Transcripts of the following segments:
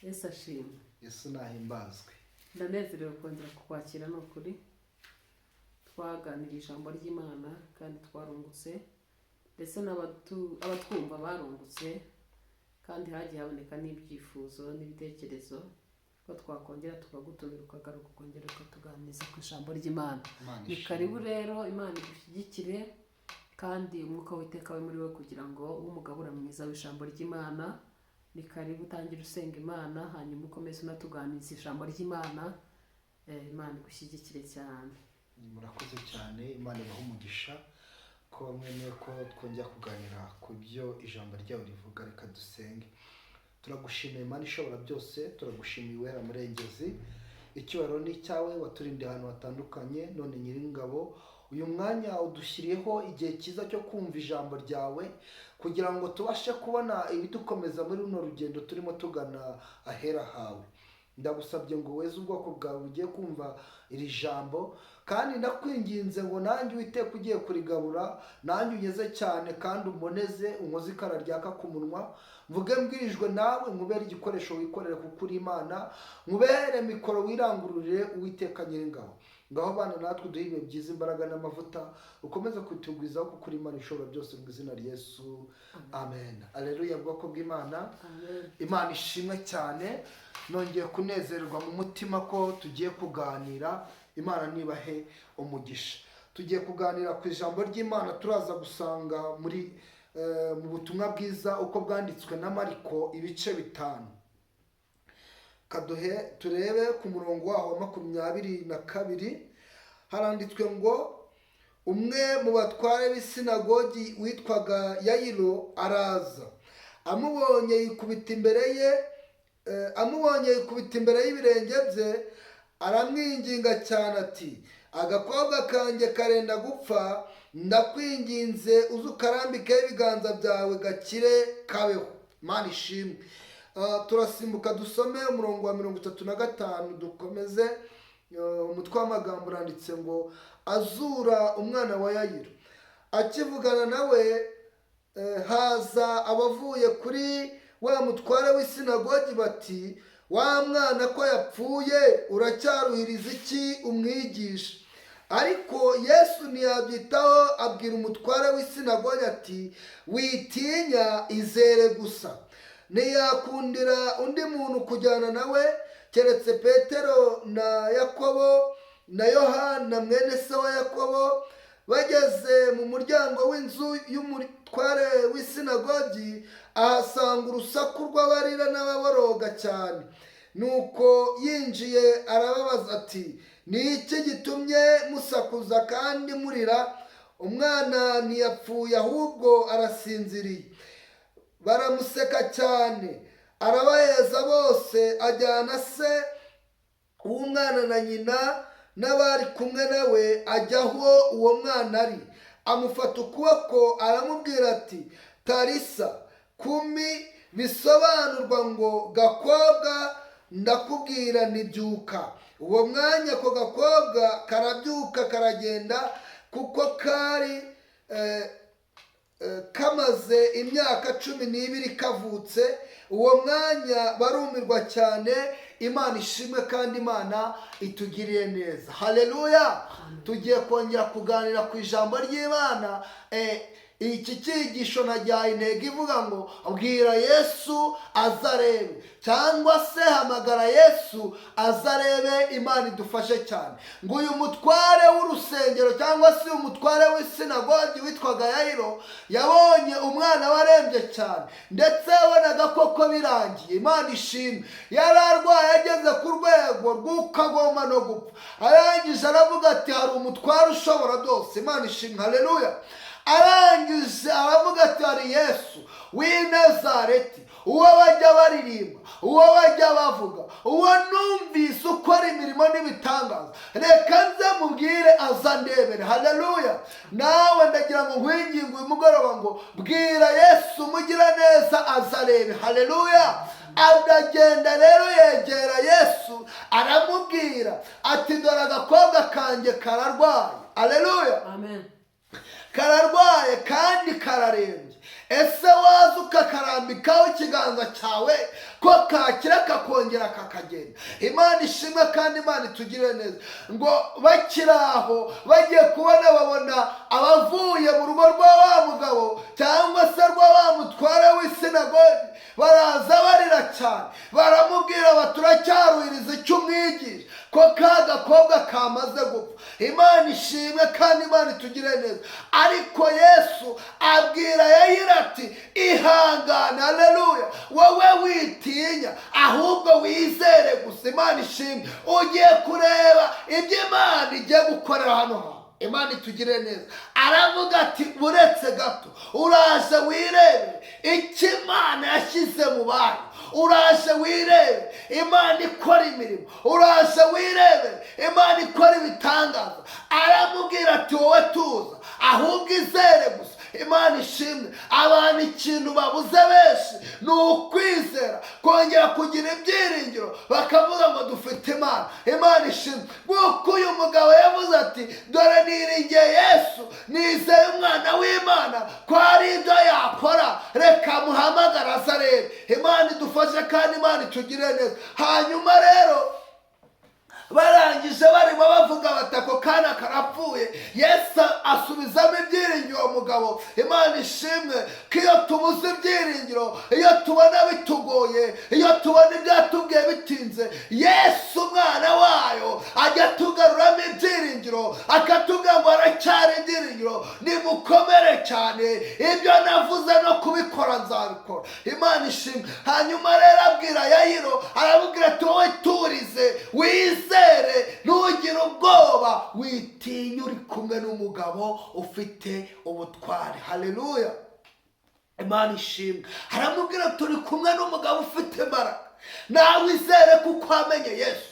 Yesu ashimwe. Yesu nahimbazwe. Ndanezerewe kongera kukwakira. Ni ukuri twaganiriye ijambo ry'Imana kandi twarungutse, ndetse abatwumva barungutse, kandi hagiye haboneka n'ibyifuzo n'ibitekerezo ko twakongera tukagutumira, ukagaruka ukongera ukatuganiriza ku ijambo ry'Imana. Imana Ni ishimwe. karibu rero. Imana igushyigikire kandi umwuka w'Iteka we muri we, kugira ngo ube umugabura mwiza w'ijambo ry'Imana. Ni karibu, utangire usenga Imana, hanyuma ukomeze unatuganiriza ijambo ry'Imana. Imana igushyigikire cyane. Murakoze cyane. Imana ibahe umugisha ko mwemeye ko twongera kuganira ku byo ijambo ryawe rivuga. Reka dusenge. Turagushimiye, Imana ishobora byose. Turagushimiye, Uwera Murengezi. Icyubahiro ni icyawe, waturindiye ahantu hatandukanye. None Nyiringabo, uyu mwanya udushyiriyeho igihe cyiza cyo kumva ijambo ryawe, kugira ngo tubashe kubona ibidukomeza muri runo rugendo turimo tugana ahera hawe. Ndagusabye ngo weze ubwoko bwawe bugiye kumva iri jambo, kandi ndakwinginze ngo nanjye, Uwiteka, ugiye kurigabura, nanjye ugeze cyane kandi umboneze, unkoze ikara ryaka ku munwa, mvuge mbwirijwe nawe, nkubere igikoresho wikorere, kuko uri Imana. Nkubere mikoro wirangururire. Uwiteka Nyiringabo, ngaho bana natwe, uduhe ibihe byiza, imbaraga n'amavuta, ukomeze kutugwizaho, kuko uri Imana ishobora byose. Mu izina rya Yesu, amen. Aleluya, bwoko bw'Imana. Amen. Imana ishimwe cyane. Nongeye kunezererwa mu mutima ko tugiye kuganira. Imana nibahe umugisha. Tugiye kuganira ku ijambo ry'Imana turaza gusanga muri mu Butumwa Bwiza uko bwanditswe na Mariko, ibice 5. Kaduhe turebe ku murongo waho wa 22. Haranditswe ngo: "Umwe mu batware b'isinagogi witwaga Yayiro araza, amubonye yikubita imbere ye, amubonye yikubita imbere y'ibirenge bye, aramwinginga cyane ati: 'Agakobwa kanjye karenda gupfa, ndakwinginze uze ukarambikeho ibiganza byawe gakire kabeho.'" Imana ishimwe. Turasimbuka dusome umurongo wa 35, dukomeze. Umutwe w'amagambo uranditse ngo: "Azura umwana wa Yayiro." "Akivugana nawe, haza abavuye kuri wa mutware w'isinagogi bati: 'Wa mwana ko yapfuye, uracyaruhiriza iki Umwigisha?' Ariko Yesu ntiyabyitaho, abwira umutware w'isinagogi ati: 'Witinya, izere gusa.' Ntiyakundira undi muntu kujyana nawe keretse Petero na Yakobo na Yohana mwene se wa Yakobo. Bageze mu muryango w'inzu y'umutware w'isinagogi, ahasanga urusaku rw'abarira n'ababoroga cyane. Nuko yinjiye arababaza ati: 'Ni iki gitumye musakuza kandi murira? Umwana ntiyapfuye, ahubwo arasinziriye.' Baramuseka cyane. Arabaheza bose, ajyana se w'umwana na nyina n'abari kumwe nawe, ajya aho uwo mwana ari. Amufata ukuboko, aramubwira ati: 'Tarisa kumi,' bisobanurwa ngo: 'Gakobwa, ndakubwira ntibyuka.' Uwo mwanya ako gakobwa karabyuka, karagenda, kuko kari kamaze imyaka 12 kavutse. Uwo mwanya barumirwa cyane." Imana ishimwe kandi Imana itugiriye neza. Haleluya! Tugiye kongera kuganira ku ijambo ry'Imana. Iki cyigisho najyaye intego ivuga ngo: "Bwira Yesu azarebe", cyangwa se "Hamagara Yesu azarebe." Imana idufashe cyane. Ngo uyu mutware w'urusengero, cyangwa se umutware w'isinagogi witwaga Yayiro, yabonye umwana we arembye cyane, ndetse yabonaga koko birangiye. Imana ishimwe. Yari arwaye ageze ku rwego rw'uko agomba no gupfa. Arangije aravuga ati: "Hari umutware ushobora byose." Imana ishimwe, haleluya. Arangije aravuga ati: "Hari Yesu w'i Nazareti, uwo bajya baririmba, uwo bajya bavuga, uwo numvise ukora imirimo n'ibitangaza. Reka nze mubwire aza ndebere." Haleluya! Nawe ndagira ngo nkwinginge uyu mugoroba ngo: bwira Yesu umugira neza azarebe. Haleluya! Aragenda rero yegera Yesu, aramubwira ati: "Dore agakobwa kanjye kararwaye." Haleluya! Amen. "Kararwaye kandi kararembye. Ese waza ukakarambikaho ikiganza cyawe?" Ko kakira kakongera kakagenda. Imana ishimwe kandi Imana itugirire neza. Ngo bakiri aho, bagiye kubona babona abavuye mu rugo rwa wa mugabo cyangwa se rwa wa mutware w'isinagogi, baraza barira cyane, baramubwira bati: "Turacyaruhiriza icyo umwigisha, ko ka gakobwa kamaze gupfa?" Imana ishimwe kandi Imana itugire neza. Ariko Yesu abwira Yayiro ati: "Ihangane, haleluya, wowe witinya, ahubwo wizere gusa." Imana ishimwe. Ugiye kureba ibyo Imana igiye gukorera hano hantu. Imana itugire neza. Aravuga ati: "Uretse gato, uraje wirebe icyo Imana yashyize mu bantu, uraje wirebe Imana ikora imirimo, uraje wirebe Imana ikora ibitangaza." Aramubwira ati: "Wowe tuza, ahubwo izere gusa." Imana ishimwe. Abantu ikintu babuze benshi ni ukwizera, kongera kugira ibyiringiro, bakavuga ngo dufite Imana. Imana ishimwe. Nk'uko uyu mugabo yavuze ati: "Dore niringiye Yesu, nizeye Umwana w'Imana ko hari ibyo yakora, reka muhamagara aze arebe." Imana idufashe kandi Imana itugire neza. Hanyuma rero barangije barimo bavuga bati: "Ako kana karapfuye." Yesu asubizamo ibyiringiro uwo mugabo. Imana ishimwe ko iyo tubuze ibyiringiro, iyo tubona bitugoye, iyo tubona ibyatubwiye bitinze, Yesu Umwana wayo ajya atugaruramo ibyiringiro, akatubwira ngo aracyari ibyiringiro, nimukomere cyane, ibyo navuze no kubikora nzabikora. Imana ishimwe. Hanyuma rero abwira Yayiro, aramubwira ati: "Wowe turize, wizere, ntugire ubwoba, witinya, uri kumwe n'umugabo ufite ubutware." Haleluya, Imana ishimwe. Aramubwira: "Turi kumwe n'umugabo ufite imbaraga, nawe izere kuko wamenye Yesu,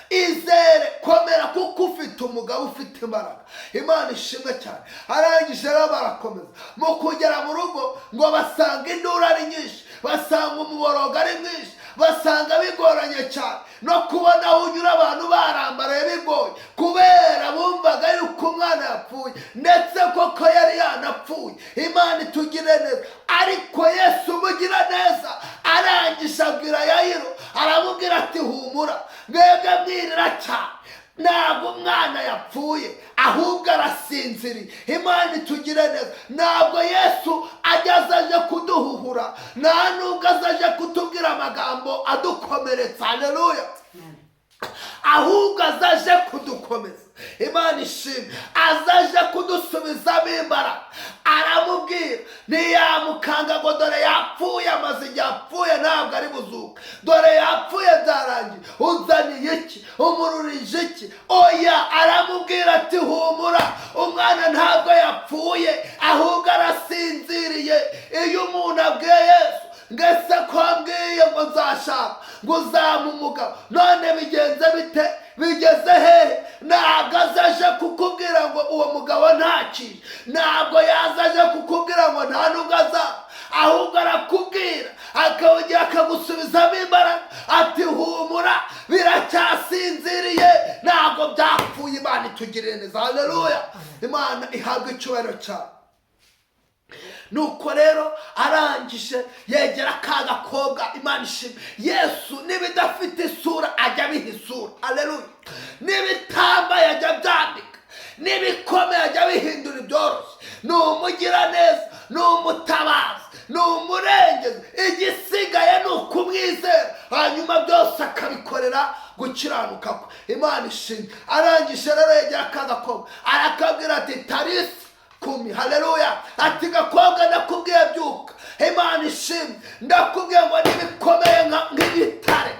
izere, komera kuko ufite umugabo ufite imbaraga." Imana ishimwe cyane. Arangije rero barakomeza. Mu kugera mu rugo ngo basanga induru ari nyinshi, basanga umuborogo ari mwinshi, basanga bigoranye cyane no kubona aho unyura, abantu barambaraye bigoye, kubera bumvaga yuko umwana yapfuye, ndetse koko yari yanapfuye. Imana itugire neza. Ariko Yesu umugira neza arangije abwira Yayiro, aramubwira ati: "Humura, mwebwe mwirira cyane, ntabwo umwana yapfuye, ahubwo arasinziriye." Imana itugire neza. Ntabwo Yesu ajya aje kuduhuhura, nta nubwo azaje kutubwira amagambo adukomeretsa. Haleluya. Ahubwo azaje kudukomeza. Imana ishimwe. Azaje kudusubizamo imbaraga. Aramubwira, ntiyamukanga ngo: "Dore yapfuye, amaze igihe apfuye, ntabwo ari buzuka, dore yapfuye, byarangiye, uzaniye iki, umururije iki?" Oya, aramubwira ati: "Humura, umwana ntabwo yapfuye, ahubwo arasinziriye." Iyo umuntu abwiye Yesu ngo: "Ese ko wambwiye ngo nzashaka, ngo uzampa umugabo, none bigenze bite, bigeze hehe?" Ntabwo azaje kukubwira ngo uwo mugabo ntakije, ntabwo yazaje kukubwira ngo nta nubwo azaba, ahubwo arakubwira akongera akagusubizamo imbaraga ati: "Humura, biracyasinziriye, ntabwo byapfuye." Imana itugirire neza. Haleluya, Imana ihabwa icyubahiro cyane. Nuko rero arangije yegera ka gakobwa. Imana ishimwe. Yesu n'ibidafite isura ajya abiha isura. Aleluya. N'ibitambaye ajya abyandika, n'ibikomeye ajya abihindura ibyoroshye. Ni umugiraneza, ni umutabazi, ni umurengezi. Igisigaye ni ukumwizera, hanyuma byose akabikorera gukiranuka kwe. Imana ishimwe. Arangije rero yegera ka gakobwa, arakabwira ati: "Tarisi kumi." Haleluya. Ati: "Gakobwa, ndakubwiye byuka." Imana ishimwe. Ndakubwiye ngo n'ibikomeye nk'ibitare,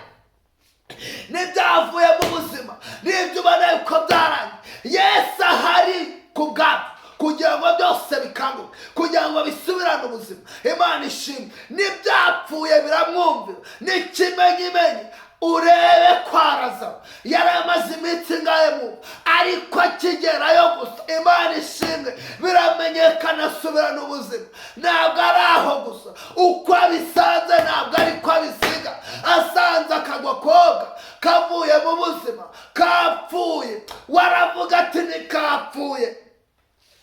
n'ibyavuye mu buzima, n'ibyo ubona yuko byarangiye, Yesu ahari ku bwabyo kugira ngo byose bikanguke, kugira ngo bisubirane ubuzima. Imana ishimwe. N'ibyapfuye biramwumvira, n'ikimenyimenyi urebe kwa yari amaze iminsi ingahe mu, ariko akigerayo gusa, Imana ishimwe, biramenyekana, asubirana ubuzima. Ntabwo ari aho gusa, uko abisanze ntabwo ariko abisiga. Asanze akagakobwa kavuye mu buzima, kapfuye, waravuga ati: "Ntikapfuye."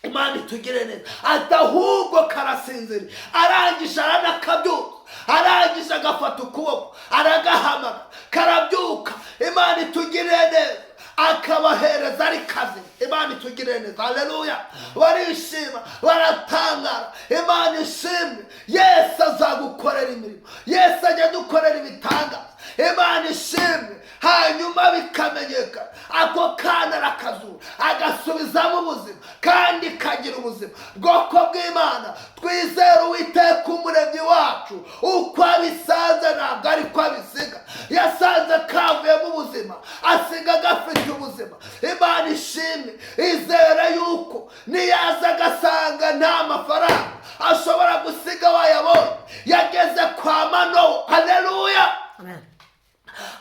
Imana itugire neza. Ati: "Ahubwo karasinzira." Arangije aranakabyutsa. Arangije agafata ukuboko aragahamaga, karabyuka. Imana itugirire neza. Akabahereza ari kazi. Imana itugirire neza. Haleluya. Barishima, baratangara. Imana ishimwe. Yesu azagukorera imirimo. Yesu ajya adukorera ibitangaza. Imana ishimwe. Hanyuma bikamenyekana, ako kana arakazura, agasubizamo ubuzima, kandi kagira ubuzima. Bwoko bw'Imana, twizere Uwiteka Umuremyi wacu. Uko abisanze ntabwo ariko abisiga. Yasanze kavuyemo ubuzima, asiga gafite ubuzima. Imana ishimwe. Izere yuko niyaza agasanga nta mafaranga ashobora gusiga wayabonye. Yageze kwa Manowa, haleluya, Amen.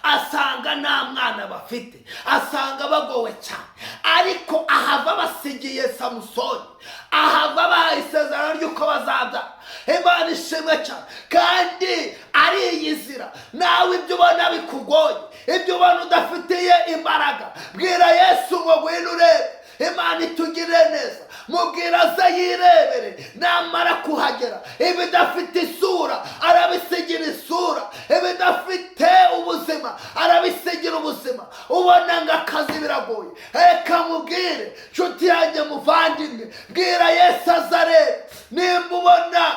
asanga nta mwana bafite, asanga bagowe cyane, ariko ahava basigiye Samusoni, ahava bahaye isezerano ry'uko bazabyara. Imana ishimwe cyane. Kandi ariyizira. Nawe ibyo ubona bikugoye, ibyo ubona udafitiye imbaraga, bwira Yesu ngo ngwino urebe. Imana itugirire neza. Mubwira aze yirebere. Namara kuhagera, ibidafite isura arabisigira isura, ibidafite ubuzima arabisigira ubuzima. Ubona ngo akazi biragoye, reka mubwire nshuti yanjye muvandimwe, bwira Yesu azarebe. Nimba ubona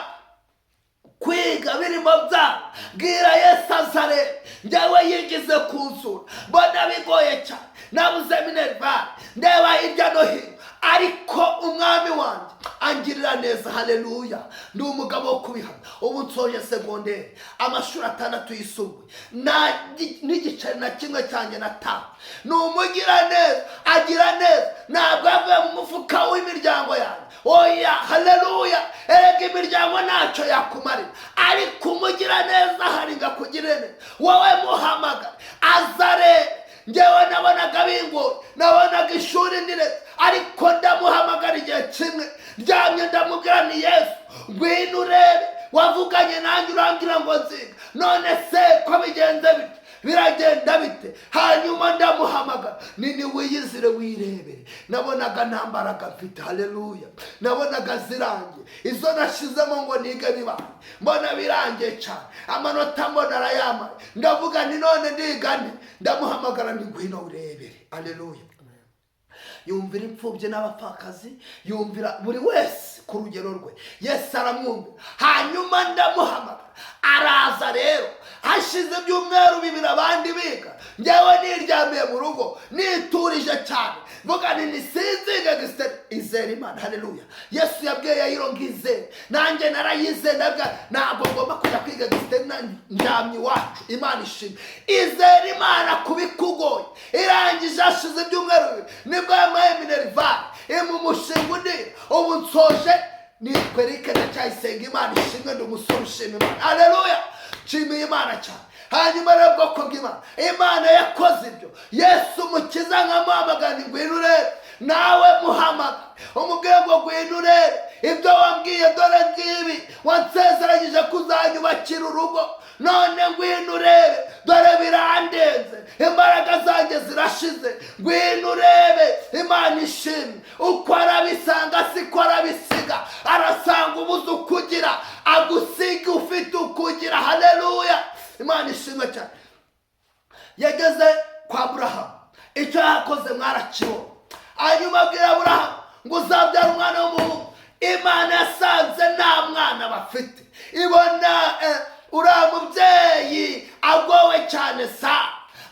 kwiga birimo byanga, bwira Yesu azarebe. Njyewe yigize kunsura, mbona bigoye cyane, nabuze minerval, ndeba hirya no hino, ariko Umwami wanjye angirira neza. Haleluya. Ndi umugabo wo kubihamya. Ubu nsoje segonderi, amashuri 6 yisumbuye, nta n'igiceri na kimwe cyanjye natanga. Ni umugira neza, agira neza. Ntabwo yavuye mu mufuka w'imiryango yanjye, oya. Haleluya. Erega imiryango ntacyo yakumarira, ariko umugira neza hari ngo akugire neza. Wowe muhamagare azarebe. Njyewe nabonaga bingoye, nabonaga ishuri ndiretse, ariko ndamuhamagara igihe kimwe ndyamye, ndamubwira ni Yesu, ngwino urebe, wavuganye nanjye urambwira ngo nziga, none se ko bigenze bityo, biragenda bite? Hanyuma ndamuhamagara nini, wiyizire wirebere. Nabonaga nta mbaraga mfite. Haleluya. Nabonaga zirangiye, izo nashizemo ngo nige bibaye, mbona birangiye cyane, amanota mbona arayamaye. Ndavuga ni none ndiga nte? Ndamuhamagara ni ngwino urebere. Haleluya. Yumvira imfubyi n'abapfakazi, yumvira buri wese ku rugero rwe. Yesu aramwumvira. Hanyuma ndamuhamagara araza. Rero hashize ibyumweru 2 abandi biga, njyewe niryamiye mu rugo niturije cyane, mvuga nti nisinzige gusa, izere Imana. Haleluya. Yesu yabwiye Yayiro ngo izere, nanjye narayizeye. Ndabwira ntabwo ngomba kujya kwiga gusa, ndyamye iwacu. Imana ishimwe. Izere Imana kubikugoye. Irangije hashize ibyumweru 2 nibwo yampaye minerval, imu umushinga undi. Ubu nsoje nitwa Eric Ndacyayisenga. Imana ishimwe, ndi umusore ushima Imana. Haleluya. Nshimiye Imana cyane. Hanyuma rero bwoko bw'Imana, Imana yakoze ibyo. Yesu Umukiza nkamuhamagara ngwino urebe. Nawe muhamagara umubwire ngo ngwino urebe ibyo wambwiye, dore ngibi, wansezeranyije kuzanyubakira urugo, none ngwino urebe, dore birandenze, imbaraga zanjye zirashize, ngwino urebe. Imana ishimwe. Uko arabisanga siko arabisiga, arasanga ubuze ukugira, agusiga ufite ukugira. Haleluya. Imana ishimwe cyane. Yageze kwa Aburahamu, icyo yakoze mwarakibonye. Hanyuma abwira Aburahamu ngo uzabyara umwana w'umuhungu. Imana yasanze nta mwana bafite, ibona uriya mubyeyi agowe cyane, sa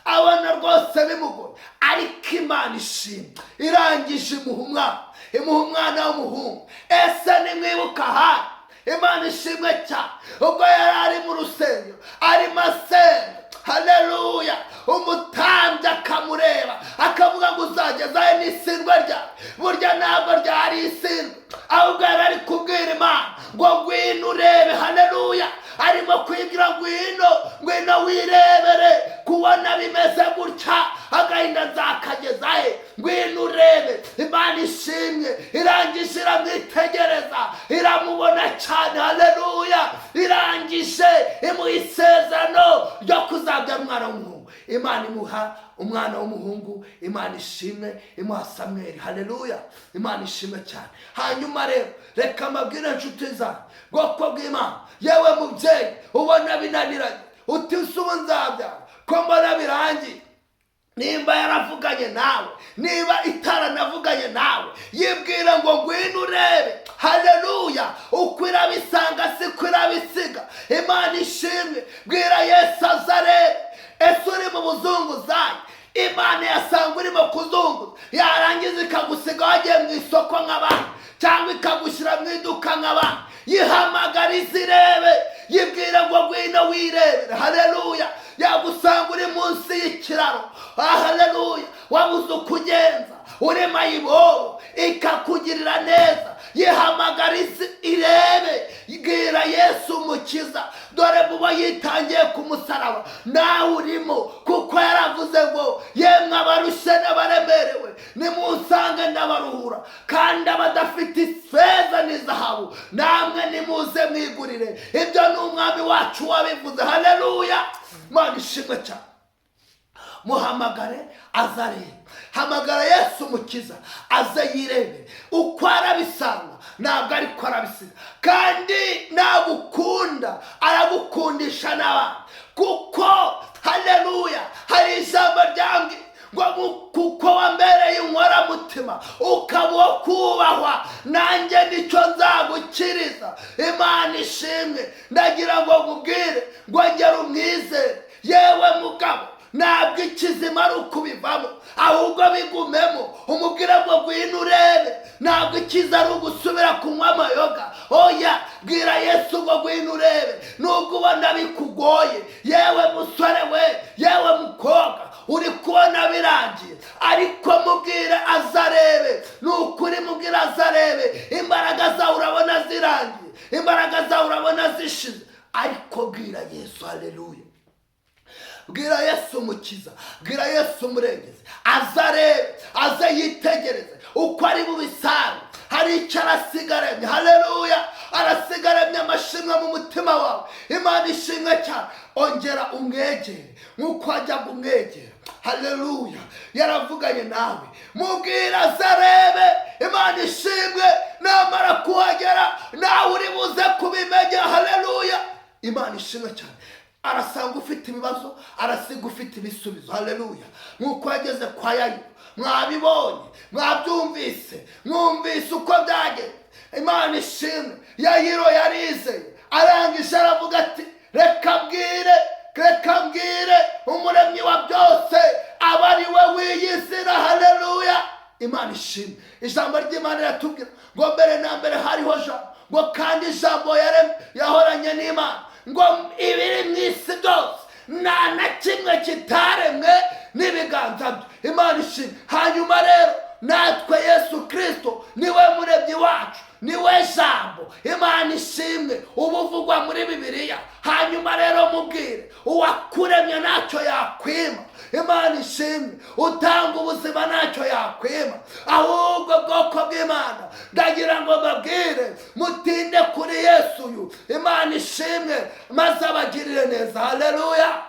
abona rwose bimugoye, ariko Imana ishimwe, irangije imuha umwana, imuha umwana w'umuhungu. Ese nimwibuka ahari? Imana ishimwe cyane. Ubwo yari ari mu rusengero arimo asenga, haleluya, umutambyi akamureba akavuga ngo uzagezayo n'isindwe ryawe. Burya ntabwo ryari isindwe, ahubwo yari ari kubwira Imana ngo ngwino urebe. Haleluya. Arimo kwibwira ngwino, ngwino wirebere kubona bimeze gutya. Agahinda nzakageza he? Ngwino urebe. Imana ishimwe. Irangije iramwitegereza, iramubona cyane. Haleluya! Irangije imuha isezerano ryo kuzabyara umwana w'umuhungu. Imana imuha umwana w'umuhungu. Imana ishimwe, imuha Samweli. Haleluya! Imana ishimwe cyane. Hanyuma rero reka mbabwire, inshuti zanjye, bwoko bw'Imana, yewe mubyeyi ubona binaniranye, uti: "Ubu nzabyara ko mbona birangiye?" Nimba yaravuganye nawe, niba itaranavuganye nawe, yibwira ngo: "Ngwino urebe." Haleluya! Uko irabisanga siko irabisiga. Imana ishimwe. Bwira Yesu azarebe. Ese uri mu buzunguzayi? Imana yasanga urimo kuzunguza, yarangiza ikagusiga wagiye mu isoko nk'abandi, cyangwa ikagushyira mu iduka nk'abandi. Yihamagara izirebe, yibwira ngo: "Ngwino wirebere." Haleluya! Yagusanga uri munsi y'ikiraro. Haleluya! Wabuze uko ugenza, uri mayibobo, ikakugirira neza. Yihamagara irebe. Bwira Yesu Umukiza. Dore mubo yitangiye ku musaraba nawe urimo, kuko yaravuze ngo: "Yemwe abarushye n'abaremerewe, nimusange ndabaruhura, kandi abadafite ifeza n'izahabu namwe nimuze mwigurire." Ibyo ni Umwami wacu wabivuze. Haleluya! Imana ishimwe cyane. Muhamagare azarebe. Hamagara Yesu Umukiza aze yirebe. Uko arabisanga ntabwo ariko arabisiga, kandi nagukunda aragukundisha n'abandi, kuko, haleluya, hari ijambo ryambwiye ngo: "Kuko wambereye inkoramutima, ukaba uwo kubahwa, nanjye nicyo nzagukiriza." Imana ishimwe. Ndagira ngo nkubwire ngo ngera umwizere. Yewe mugabo, ntabwo ikizima ari ukubivamo, ahubwo bigumemo, umubwire ngo: "Ngwino urebe." Ntabwo ikiza ari ugusubira kunywa amayoga, oya. Bwira Yesu ngo: "Ngwino urebe," nubwo ubona bikugoye. Yewe musore we, yewe mukobwa, uri kubona birangiye, ariko mubwire azarebe. Ni ukuri, mubwire azarebe. Imbaraga zawe urabona zirangiye, imbaraga zawe urabona zishize, ariko bwira Yesu. Haleluya! Bwira Yesu Umukiza, bwira Yesu Umurengezi azarebe, aze yitegereze uko ari bubisange. Hari icyo arasigaranye. Haleluya! Arasigaranye amashimwe mu mutima wawe. Imana ishimwe cyane. Ongera umwegere nk'uko wajyaga umwegera. Haleluya! Yaravuganye nawe, mubwira azarebe. Imana ishimwe. Namara kuhagera nawe uri buze kubimenya. Haleluya! Imana ishimwe cyane. Arasanga ufite ibibazo, arasiga ufite ibisubizo. Haleluya! Nk'uko yageze kwa Yayiro, mwabibonye, mwabyumvise, mwumvise uko byagenze. Imana ishimwe. Yayiro yarizeye, arangije aravuga ati: "Reka mbwire, reka mbwire Umuremyi wa byose, aba ari we wiyizira." Haleluya! Imana ishimwe. Ijambo ry'Imana riratubwira ngo mbere na mbere hariho Jambo, ngo kandi Ijambo yaremye yahoranye n'Imana, ngo ibiri mu isi byose nta na kimwe kitaremwe n'ibiganza bye. Imana ishimwe. Hanyuma rero natwe Yesu Kirisito niwe Muremyi wacu, niwe Jambo. Imana ishimwe, uba uvugwa muri Bibiliya. Hanyuma rero mubwire, uwakuremye ntacyo yakwima. Imana ishimwe. Utanga ubuzima ntacyo yakwima. Ahubwo bwoko bw'Imana, ndagira ngo mbabwire mutinde kuri Yesu uyu. Imana ishimwe, maze abagirire neza. Haleluya!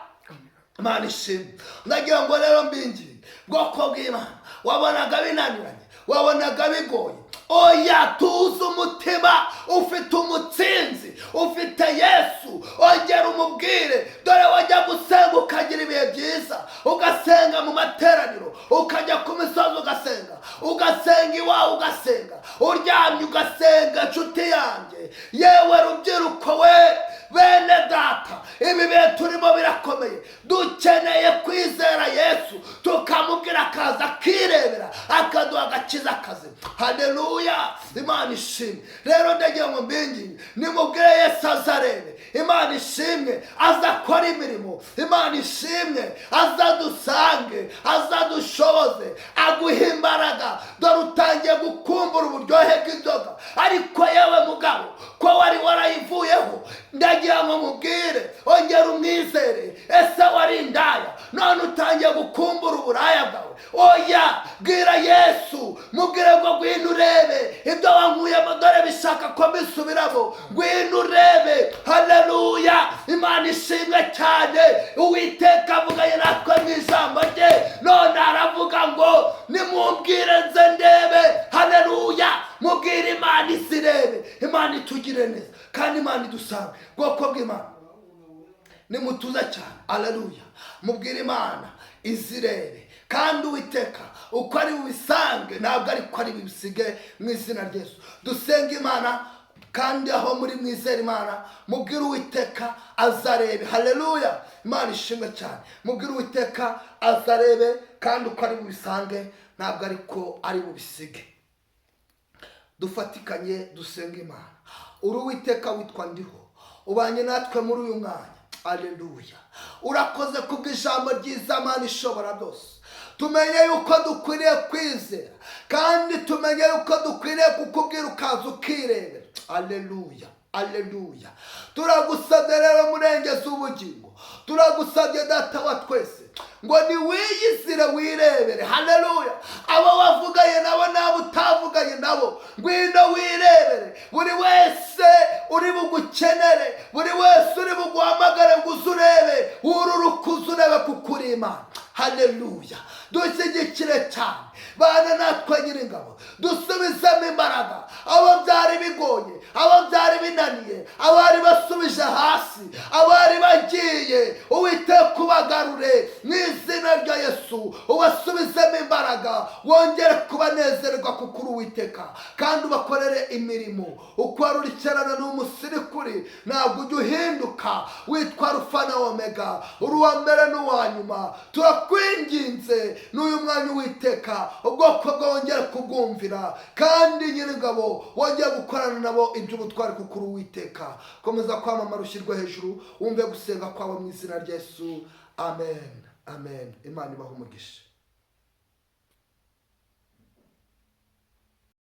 Imana ishimwe. Ndagira ngo rero mbingiye, bwoko bw'Imana, wabonaga binaniranye, wabonaga bigoye, oya, tuze umutima. Ufite umutsinzi, ufite Yesu. Ongera umubwire. Dore wajya gusenga ukagira ibihe byiza, ugasenga mu materaniro, ukajya ku misozi ugasenga, ugasenga iwawe, ugasenga uryamye, ugasenga. Nshuti yanjye, yewe rubyiruko we, bene data, ibi bihe turimo birakomeye. Dukeneye kwizera Yesu, tukamubwira akaza akirebera, akaduha agakiza akazi. Haleluya! Imana ishimwe. Rero ndagira ngo mbinginge, nimubwire Yesu azarebe. Imana ishimwe. Aza akora imirimo. Imana ishimwe. Aza dusange, aza dushoboze, aguha imbaraga. Dore utangiye gukumbura uburyohe bw'inzoga, ariko yewe mugabo, ko wari warayivuyeho, ndagira ngo mubwire, ongera umwizere. Ese wari indaya, none utangiye gukumbura uburaya? uburaya bwawe. Oya, bwira Yesu, mubwire ngo ngwino urebe ibyo wankuyemo, dore bishaka ko mbisubiramo, ngwino urebe. Haleluya, Imana ishimwe cyane. Uwiteka avuganye natwe mu ijambo rye, none aravuga ngo nimumbwire nze ndebe. Haleluya, mubwire Imana isirebe, Imana itugire neza kandi Imana idusange. Bwoko bw'Imana, nimutuze cyane. Aleluya, mubwire Imana izirebe, kandi Uwiteka uko ari bubisange ntabwo ariko ari bubisige, mu izina rya Yesu. Dusenga Imana, kandi aho muri mwizera Imana, mubwire Uwiteka azarebe. Haleluya, Imana ishimwe cyane. Mubwire Uwiteka azarebe, kandi uko ari bubisange ntabwo ariko ari bubisige. Dufatikanye dusenga Imana. Uri Uwiteka witwa Ndiho, ubanye natwe muri uyu mwanya. Aleluya, urakoze kubw'ijambo ryiza. Mana ishobora byose, tumenye yuko dukwiriye kwizera, kandi tumenye yuko dukwiriye kukubwira ukaza ukirebera. Aleluya, aleluya. Turagusabye rero, murengezi ubugingo, turagusabye Data wa twese ngo niwiyizire wirebere. Haleluya, abo wavuganye nabo n'abo utavuganye nabo, ngwino wirebere. Buri wese uri bugukenere, buri wese uri buguhamagare ngo uze urebe, wururuke uze urebe kuko uri Imana. Haleluya, dushyigikire cyane, bana natwe Nyiringabo, dusubizemo imbaraga abo byari bigoye, abo byari binaniye, abari basubije hasi, abari bagiye. Uwiteka ubagarure mu izina rya Yesu, ubasubizemo imbaraga, wongere kubanezerwa kuko uri Uwiteka, kandi ubakorere imirimo uko wari uri kera n'umusirikuri, ntabwo ujya uhinduka. Witwa Rufa na Omega, uri uwa mbere n'uwa nyuma. Turakwinginze n'uyu mwanya, Uwiteka, ubwoko bwongere kubwumvira, kandi Nyiringabo wongere gukorana nabo iby'ubutwari kuko uri Uwiteka. Komeza kwamamara, ushyirwe hejuru, wumve gusenga kwabo mu izina rya Yesu. Amen, amen. Imana ibahe umugisha.